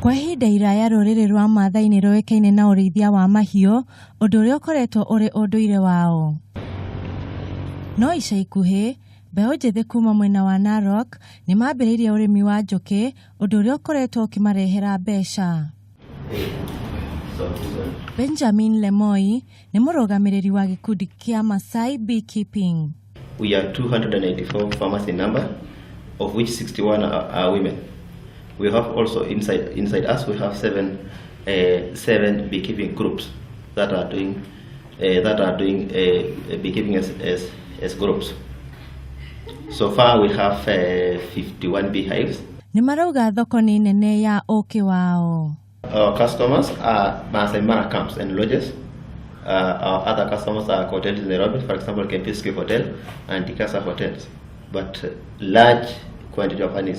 Kwa ihinda iraya rũrĩrĩ rwa Maathai nĩ rũĩkaine na ũrĩithia wa mahiũ, ũndũ ũrĩa ũkoretwo ũrĩ ũndũire wao. No ica ikuhĩ, mbeũ njĩthĩ kuma mwena wa Narok nĩ mambĩrĩirie ũrĩmi wa njũkĩ, ũndũ ũrĩa ũkoretwo ũkĩmarehera mbeca. Benjamin Lemoi nĩ mũrũgamĩrĩri wa gĩkundi kĩa Maasai Beekeeping. We are 294 farmers in number, of which 61 are women. We have also inside us we have seven beekeeping groups that are doing beekeeping as groups. So far we have 51 beehives. Nĩ marauga thoko nĩ nene ya ũkĩ wao. Our customers are Maasai Mara camps and lodges. Our other customers are hotels in Nairobi, for example, Kempinski Hotel and Tikasa Hotels. But large quantity of honey,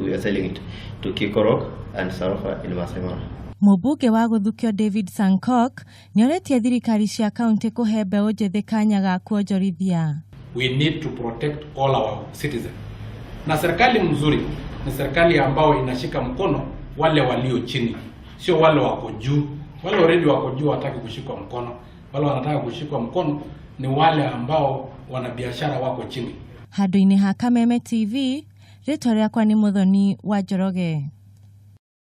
we are selling it to Keekorok and Sarova in Maasai Mara. Mũmbunge wa gũthukio David Sankok nĩ orĩtie thirikari cia kaunti kũhe mbeũ njĩthĩ kanya ga kuonjorithia. We need to protect all our citizens. Na serikali mzuri ni serikali ambao inashika mkono wale walio chini, sio wale wako juu. Wale already wako juu hawataki kushikwa mkono. Wale wanataka kushikwa mkono ni wale ambao wana biashara wako chini. Handũ-inĩ ha Kameme TV, rĩtwa rĩakwa nĩ Mũthoni wa Njoroge.